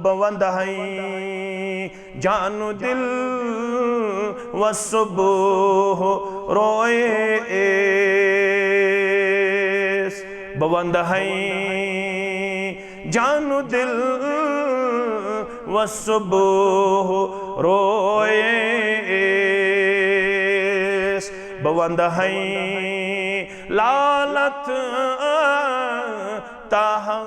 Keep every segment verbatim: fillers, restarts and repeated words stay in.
بہٕ وَندٕ ہَے جان و دِل و صبح رویس۔ بہٕ وَندٕ ہَے جان و دِل و صبح رویس۔ بہٕ وَندٕ ہَے لالت تہا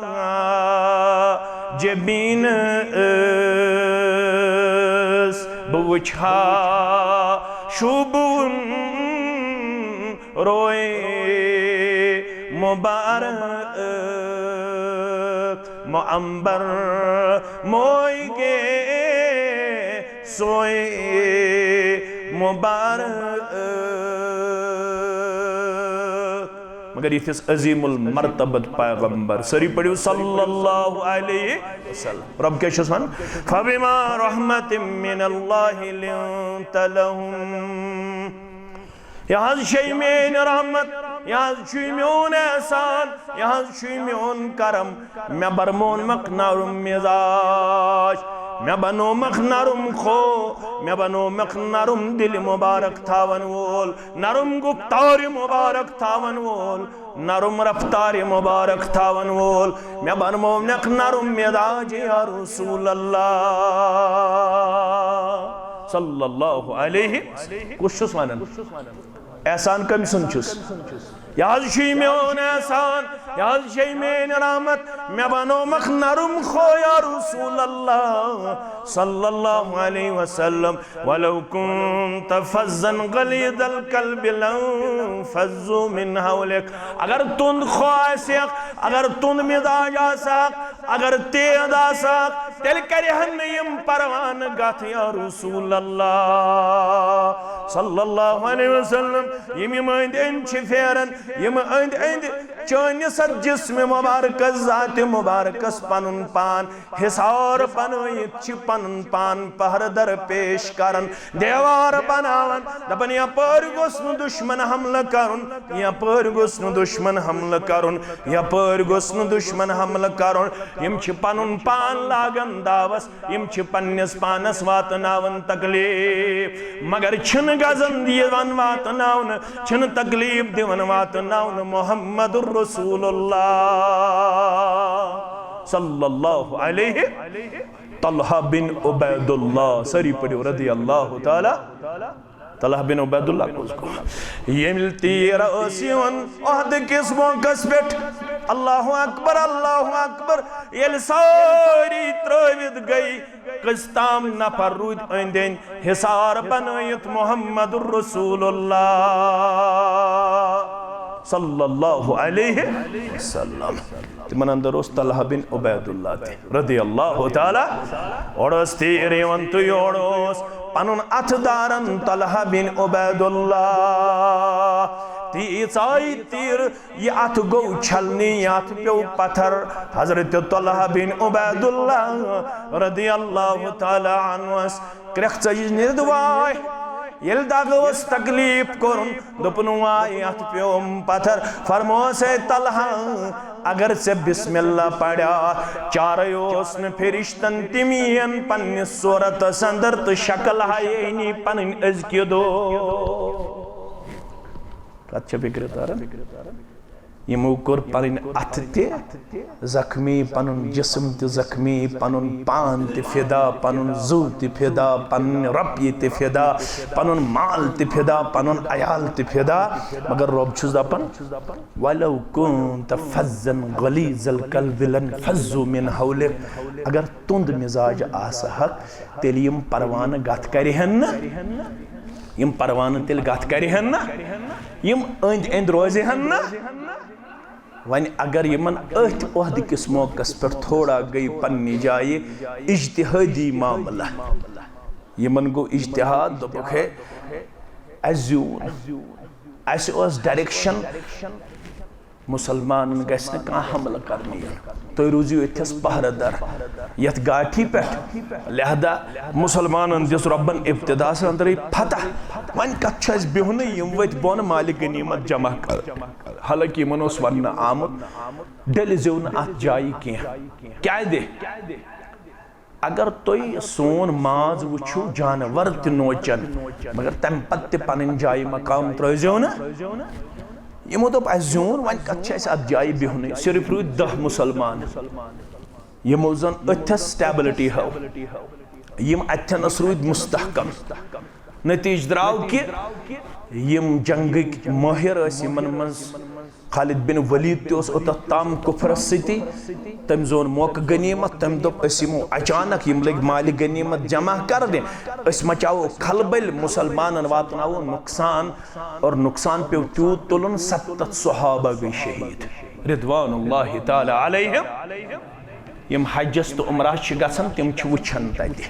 جبین ٲس۔ بہٕ وٕچھا شوٗبوُن روے مبارک، مو عنبر موے گے سوے مبارک۔ مگر یِتھِس عظیم المرتبت پیغمبر، سٲری پٔرِو صلی اللہ علیہ وسلم۔ رب کیٛاہ چھُس وَنان؟ فبما رحمة من الله لنت لهم۔ یہِ حظ چھے میٲنۍ رحمت، یہِ حظ چھُے میون احسان، یہِ حظ چھُے میون کرم۔ مےٚ بنوومکھ نرم مزاج، مےٚ بنوومکھ نرم خو، مےٚ بنوومکھ نرم دِل مبارک تھاون وول، نرم گفتار مبارک تھاون وول، نرم رفتار مبارک تھاون وول۔ مےٚ بنوومکھ نرم مزاج یا رسول اللہ صلی اللہ علیہ۔ کُس چھُس ونان؟ احسان کٔمۍ سُنٛد چھُس؟ یہِ حظ چھُے میون احسان، یہِ حظ چھے میٲنۍ رحمت۔ مےٚ بنوومکھ نرم خو یا رسول اللہ صلی اللہ علیہ وسلم۔ ولو كنت فظا غليظ القلب لانفضوا من حولك۔ اگر تُند خو آسہِ ہا، اگر تُند مزاج آسہِ ہا، اگر تیز آسہِ ہا، تیٚلہِ کرِہن نہٕ یِم پروانہٕ گتھ یا رسول اللہ صلی اللہ علیہ وسلم۔ یِم یِم أنٛدۍ أنٛدۍ چھِ پھیران، یِم أنٛدۍ أنٛدۍ چٲنِس اتھ جسمِ مبارکس، ذاتِ مبارکس پنُن پان حصار بنٲیِتھ چھِ پنُن پان پہرٕ در پیش کران، دیوار بناوان، دپان، یپٲرۍ گوٚژھ نہٕ دشمن حملہٕ کرُن، یپٲرۍ گوٚژھ نہٕ دشمن حملہٕ کرُن، یپٲرۍ گوٚژھ نہٕ دشمن حملہٕ کرُن۔ یِم چھِ پنُن پان لاگان داوس، یِم چھِ پننِس پانس واتناوان تکلیف، مگر چھِنہٕ گژھان یِوان واتناونہٕ، چھِنہٕ تکلیف دِوان واتناونہٕ محمد رسول اللہ صلی اللہ علیہ۔ طلحہ بن عبید اللہ، سٲری پٔرِو رضی اللہ تعالیٰ، طلحہ بن عبید اللہ کُس گوٚو؟ ییٚلہِ تیٖر ٲس یِوان عہد کِس موقعس پٮ۪ٹھ، اللہ اکبر، اللہ اکبر، ییٚلہِ سٲری ترٲوِتھ گٔے، کٔژ تام نفر روٗدۍ أنٛدۍ أنٛدۍ حصار بنٲیِتھ محمد رسول اللہ صلی اللہ علیہ وسلم۔ تِمن اندر اوس طلحہ بن عبید اللہ تہِ رضی اللہ تعالیٰ۔ اورٕ ٲس تیٖر یِوان تہٕ یورٕ اوس پنُن اتھٕ داران طلحہ بن عبید اللہ۔ تیٖژاے تیٖر یہِ اتھٕ گوٚو چھلنہِ، یہِ اتھٕ پیوٚو پتھر۔ حضرت طلحہ بن عبید اللہ رضی اللہ تعالیٰ عنہس کرٛٮ۪کھ ژٔجِس نیٖرِتھ واے۔ ییٚلہِ دغہٕ اوس تکلیف کوٚرُن، دوٚپُن، واے، اتھ پیوٚم پتھر۔ فرموس، اے طلحہ، اگر ژےٚ بسم اللہ پریا، چارے اوس نہٕ فرشتن تِم یِین پننِس صورتس اندر تہٕ شکل ہایے نی پنٕنۍ أزکہِ دۄہ۔ کتھ چھےٚ فکرِ تران؟ یِمو کوٚر پنٕنۍ اتھٕ تہِ زخمی، پنُن جسم تہِ زخمی، پنُن پان تہِ فدا، پنُن زُو تہِ فدا، پنٕنۍ رۄپیہِ تہِ فدا، پنُن مال تہِ فدا، پنُن عیال تہِ فدا۔ مگر رۄب چھُس دپان، "ولو كنت فظا غليظ القلب لانفضوا من حولك"۔ اگر تُند مزاج آسہٕ ہکھ، تیٚلہِ یِم پروانہٕ گتھ کرِہن نہٕ۔ یِم پروانہٕ تیٚلہِ گتھ کرِہن نہ، یِم أنٛدۍ أنٛدۍ روزِہن نہ۔ وۄنۍ اگر یِمن أتھۍ عہدٕ کِس موقعس پٮ۪ٹھ تھوڑا گٔے پننہِ جایہِ اجتہٲدی معاملہ، یِمن گوٚو اجتہاد، دوٚپُکھ، ہے، اسہِ زیوٗن، اسہِ ٲس ڈائریکشن، مسلمانن گژھِ نہٕ کانٛہہ حملہٕ کرنہٕ یُن۔ تُہۍ روٗزِو ییٚتھس پہرٕ در یتھ گاٹھی پٮ۪ٹھ۔ لہذا مسلمانن دِژ رۄبن ابتداہس اندرٕے فتح۔ وۄنۍ کتھ چھُ اسہِ بِہُنٕے، یِم ؤتھۍ بۄن مالِ غنیمت جمع کر۔ حالانکہ یِمن اوس وننہٕ آمُت، ڈٔلۍ زیو نہٕ اتھ جایہِ کینٛہہ۔ کیازِ؟ اگر تُہۍ سون ماز وٕچھِو، جانور تہِ نوچن، مگر تمہِ پتہٕ تہِ پنٕنۍ جایہِ مقام ترٲوزیو نہٕ۔ یِمو دوٚپ، "اسہِ زیوٗن، وۄنۍ کتھ چھِ اسہِ اتھ جایہِ بِہُنٕے؟" صرف روٗدۍ دَہ مُسلمان، یِمو زن أتھس stability ہٲو، یِم اتھنس روٗدۍ مستحکم۔ نتیجہ درٛاو کہِ یِم جنگٕکۍ مٲہر ٲسۍ، یِمن منٛز خالد بن ولید تہِ اوس اوٚتتھ تام کفرس سۭتی۔ تٔمۍ زون موقعہٕ غنیمت، تٔمۍ دوٚپ، "أسۍ یِمو اچانک، یِم لٔگۍ مالہِ غنیمت جمع کرنہِ، أسۍ مچاوو کھلبلۍ، مُسلمانن واتناوو نۄقصان۔" اور نۄقصان پیوٚو تیوٗت تُلُن، ستتھ صحابہ گٔے شہیٖد رضوان اللہ تعالیٰ علیہم۔ یِم حجس تہٕ عمرہ چھِ گژھان، تِم چھِ وٕچھان تتہِ۔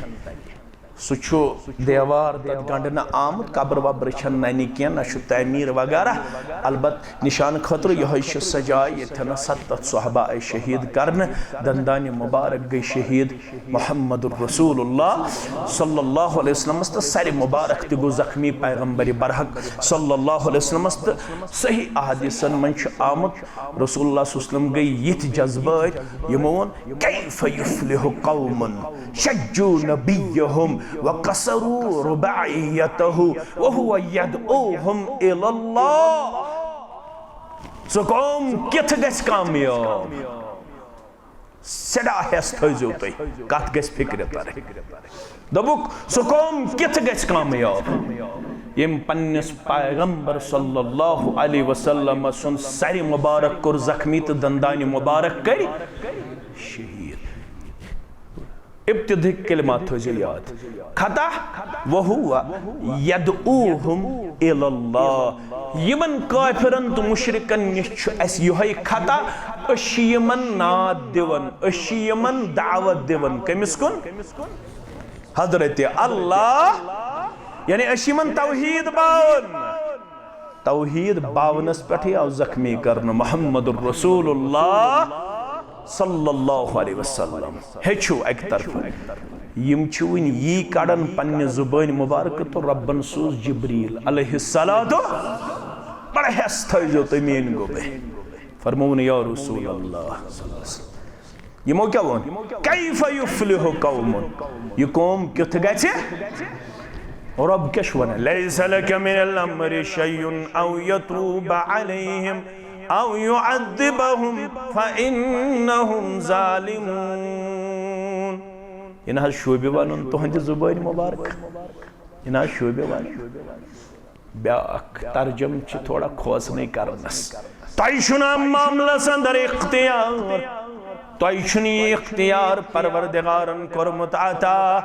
سُہ چھُ دیوار تتھ گنڈنہٕ آمُت، قبر وبر چھنہٕ ننہِ کینٛہہ، نہ چھُ تعمیٖر وغیرہ۔ البتہٕ نشان خٲطرٕ یِہوٚے چھِ سۄ جاے، ییٚتھٮ۪ن ستتھ صحابہ آیہِ شہیٖد کرنہٕ، دندانہِ مبارک گٔے شہیٖد محمد رسول اللہ صلی اللہ علیہ وسلمس، تہٕ سرِ مبارک تہِ گوٚو زخمی پیغمبر برحق صلی اللہ علیہ وسلمس۔ تہٕ صحیح احادیثن منٛز چھُ آمُت، رسول اللہ صلی اللہ علیہ وسلم گٔے یِتھۍ جذبٲتۍ، یِمو ووٚن، "کیف یفلح قوم شجوا نبیہم وکسروا رباعیتہ وہو یدعوہم الی اللہ۔" سُہ قوم کِتھ گژھِ کامیاب؟ سیٚٹھاہ ہٮ۪س تھٲوزیو تُہۍ، کتھ گژھِ فکرِ ترٕنۍ۔ دوٚپُکھ، سُہ قوم کِتھ گژھِ کامیاب، ییٚمۍ پننِس پیغمبر صلی اللہ علیہ وسلم سُنٛد سرِ مبارک کوٚر زخمی تہٕ دندانہِ مبارک کٔرۍ شہیٖد؟ ابتدٲیی کلمات تھٲوزیو یاد۔ خطا وہو یدعوہم الی اللہ۔ یِمن کافرن تہٕ مشرکن نِش چھُ اَسہِ یِہوٚے خطا، أسۍ چھِ یِمن ناد دِوان، أسۍ چھِ یِمن دعوت دِوان۔ کٔمِس کُن؟ حضرت اللہ، یعنی أسۍ چھِ یِمن توحید باوان۔ توحید باونس پٮ۪ٹھٕے آو زخمی کرنہٕ محمد رسول اللہ صلی اللہ علیہ وسلم۔ ہیٚچھِو اَکہِ طرفہٕ، یِم چھِ وٕنہِ یی کڑان پننہِ زبٲنۍ مبارکہٕ تہٕ رۄبن سوٗز جبریل علیہ الصلوۃ۔ بڑٕ ہٮ۪س تھٲیزیو تُہۍ میٲنۍ گوٚبٕے۔ فرمووُن، یا رسول اللہ صلی اللہ علیہ وسلم۔ یِمو کیٛاہ ووٚن؟ کیف یفلح قوم، یہِ قوم کیُتھ گژھِ؟ رۄب کیٛاہ چھُ وَنان؟ لیس لک من الامر شیء او یتوب علیہم او یعذبہم فانہم ظالمون۔ یہِ نہ حظ شوٗبہِ وَنُن تُہنٛدِ زُبٲنۍ مُبارک، یہِ نہ حظ شوٗبہِ وَنُن۔ بیاکھ ترجمہٕ چھِ تھوڑا کھوژنٕے کرنس۔ تۄہہِ چھُنہٕ اَمہِ معاملس اندر اختیار، تۄہہِ چھُنہٕ یہِ اختیار پروردگارن کوٚرمُت عطا۔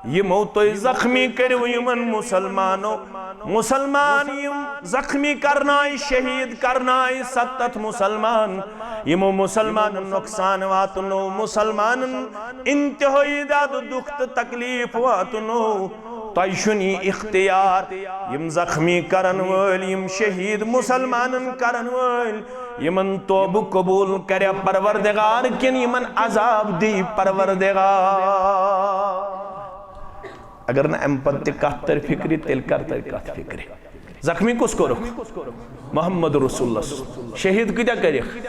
یِمو تُہۍ زخمی کٔرِو، یِمن مُسلمانو، مُسلمان یِم زخمی کرنایہِ، شہیٖد کرنایہِ، ستتھ مُسلمان، یِمو مُسلمانن نۄقصان واتنو، مُسلمانن انتہٲیی دادٕ دُکھ تہٕ تکلیف واتنو۔ تۄہہِ چھُنہٕ یہِ اختیار، یِم زخمی کرن وٲلۍ، یِم شہیٖد مُسلمانن کرن وٲلۍ، یِمن توبہٕ قبوٗل کرِ پروردگار کِنہٕ یِمن عذاب دی پروردگار؟ اگر نہٕ اَمہِ پتہٕ تہِ کتھ ترِ فکرِ، تیٚلہِ کر ترِ کتھ فکرِ؟ زخمی کُس کوٚرُکھ؟ محمد رسول اللہ۔ شہیٖد کۭتیاہ کٔرِکھ؟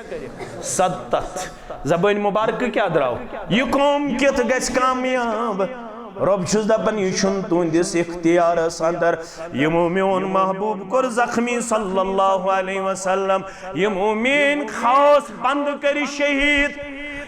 ستتھ۔ زبٲنۍ مبارکہٕ کیٛاہ درٛاو؟ یہِ قوم کِتھ گژھِ کامیاب؟ رۄب چھُس دپان، یہِ چھُنہٕ تُہنٛدِس اختیارس اندر۔ یِمو میون محبوب کوٚر زخمی صلی اللہ علیہ وسلم، یِمو میٲنۍ خاص بندٕ کٔرۍ شہیٖد،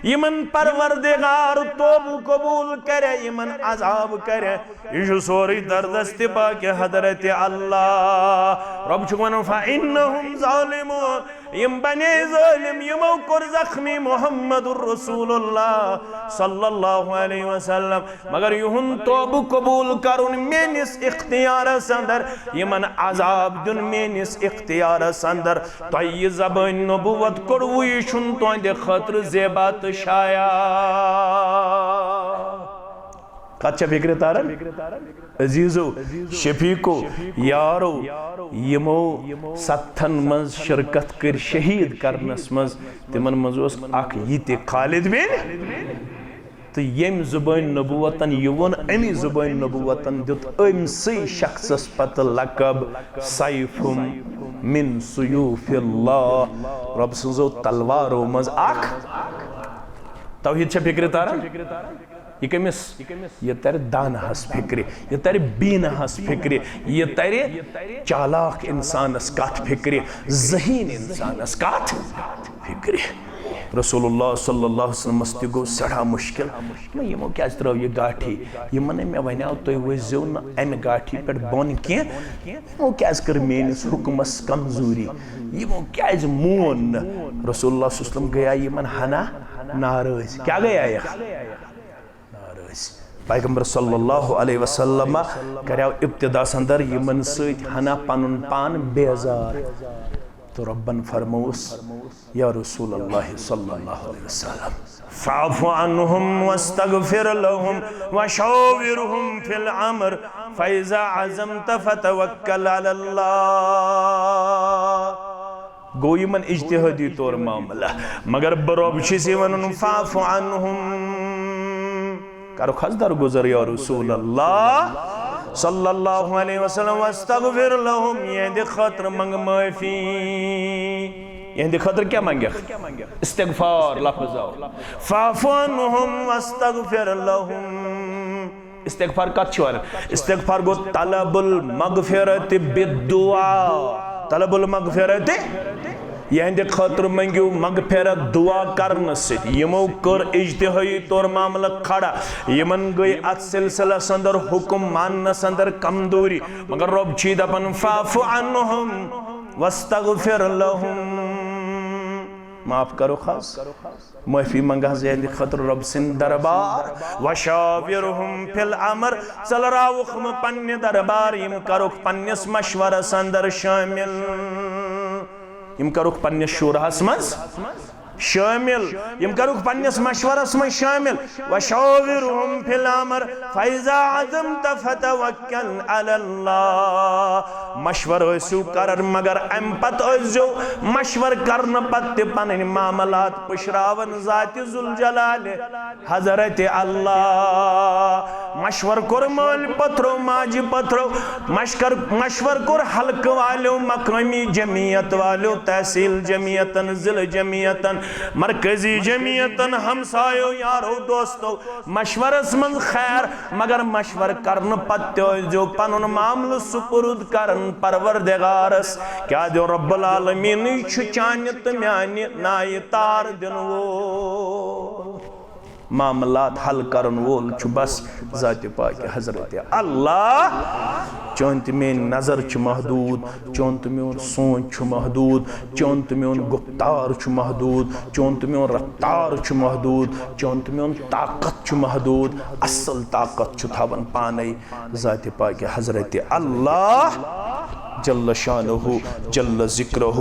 یِمن پروردگار توبہٕ قبوٗل کرِ، یِمن عذاب کرِ۔ یہِ چھُ سورُے دردس تہِ باقی حضرت اللہ۔ رۄب چھُ ونان، فَإِنَّهُمْ ظَالِمُونَ۔ یِم بنے ظٲلِم، یِمو کوٚر زخمی محمد رسول اللہ صلی اللہ علیہ وسلم۔ مگر یِہُنٛد توبہٕ قبوٗل کرُن میٲنِس اختیارس اندر، یِمن عذاب دیُن میٲنِس اختیارس اندر۔ تۄہہِ یہِ زبٲنۍ نبوت کوٚروٕ، یہِ چھُنہٕ تُہنٛدِ خٲطرٕ زیبا تہٕ شایان۔ کتھ چھا فکرِ تران؟ عزیزو، شفیقو، یارو، یِمو ستتھن منٛز شرکت کٔر شہیٖد کرنس منٛز، تِمن منٛز اوس اکھ یہِ تہِ خالد بن، تہٕ ییٚمۍ زبٲنۍ نبوتن یہِ ووٚن، امی زبٲنۍ نبوتن دیُت أمۍ سٕے شخصس پتہٕ لقب سیف من سیوف اللہ، رۄب سٕنٛزو تلوارو منٛز اکھ۔ توحید چھا فکرِ تران؟ یہِ کٔمِس؟ یہِ ترِ دانہس فکرِ، یہِ ترِ بیٖنہس فکرِ، یہِ ترِ چالاک انسانس کتھ فکرِ، ذہین انسانس کتھ فکرِ۔ رسول اللہ صلی اللہ علیہ وسلمس تہِ گوٚو سٮ۪ٹھاہ مشکل۔ دوٚپُن، یِمو کیازِ ترٲو یہِ گاٹھی؟ یِمن ہے مےٚ ونیاو، تُہۍ ؤسۍزیو نہٕ امہِ گاٹھی پٮ۪ٹھ بۄن کینٛہہ۔ یِمو کیازِ کٔر میٲنِس حُکمس کمزوٗری؟ یِمو کیازِ مون نہٕ؟ رسول اللہ صلی اللہ علیہ وسلم گٔیے یِمن ہنا ناراض۔ کیٛاہ گٔیے یَکھ؟ ناراض۔ پیغمبر صلی اللہ علیہ وسلم کریو ابتداہس اندر یِمن سۭتۍ ہنا پنُن پان بیزار۔ تہٕ رۄبن فرمووُس، یا رسول اللہ صلی اللہ علیہ وسلم، فاعف عنہم واستغفر لہم وشاورہم فی الامر فاذا عزمت فتوکل علی اللہ۔ گوٚو یِمن اجتہٲدی طور معاملہ، مگر بہٕ رۄب چھُس یہِ ونان، فاعف عنہم، کرُکھ حظ درگُزر یا رسول اللہ صلی اللہ علیہ وسلم، واستغفر لہم، یِہنٛدِ خٲطرٕ منٛگ معٲفی۔ یِہنٛدِ خٲطرٕ کیٛاہ منٛگکھ؟ استغفار لفظ آو، فاعف عنہم واستغفر لہم۔ استغفار کتھ چھِ ونان؟ استغفار گوٚو طلب المغفرت بالدعاء۔ طلب المغفرت، یِہنٛدِ خٲطرٕ منٛگِو مغفرت دعا کرنہٕ سۭتۍ۔ یِمو کٔر اجتہٲدی طور معاملہٕ کھڑا، یِمن گٔے اتھ سلسلس اندر حکم ماننس اندر کمزوری، مگر رۄب چھُے دپان، فاعف عنہم واستغفر لہم، معاف کرُکھ حظ۔ معٲفی منٛگ حظ یِہنٛدِ خٲطرٕ رۄب سٕنٛدِ دربار۔ وشاورہم فی الامر، ژٔلراوُکھ مہٕ پننہِ دربار، یِم کرُکھ پننِس مشورس اندر شٲمِل، یِم کرُکھ پننِس شورہس منٛز شٲمِل، یِم کرُکھ پننِس مشورس منٛز شٲمِل۔ وشاورہم فی الامر فاذا عزمت فتوکل علی اللہ۔ مشورٕ ٲسِو کران، مگر امہِ پتہٕ ٲسۍزیو مشورٕ کرنہٕ پتہٕ تہِ پنٕنۍ معاملات پُشراوان ذاتِ ذوالجلالِ حضرت اللہ۔ مشورٕ کوٚر مٲلۍ پتھرو، ماجہِ پتھرو، مشکر-، مشورٕ کوٚر حلقہٕ والیو، مقٲمی جمعیت والیو، تحصیل جمعیتن، ضلع جمعیتن، مرکزی جمعیتن، ہمسایو، یارو، دوستو، مشورس منٛز خیر، مگر مشورٕ کرنہٕ پتہٕ تہِ ٲسۍزیو پنُن معاملہٕ سپرد کران پروردگارس۔ کیٛاہ دیو رب العالمینٕے چھُ چانہِ تہٕ میانہِ نایہِ تار دِنہٕ وول، معاملات حل کرن وول چھُ بس ذاتِ پاکِ حضرت اللہ۔ چون تہٕ میٲنۍ نظر چھِ محدوٗد، چون تہٕ میون سونچ چھُ محدوٗد، چون تہٕ میون گُفتار چھُ محدوٗد، چون تہٕ میون رفتار چھُ محدوٗد، چون تہٕ میون طاقت چھُ محدوٗد۔ اصل طاقت چھُ تھاوان پانے ذاتِ پاکِ حضرت اللہ جل شانہ جل ذکرہ۔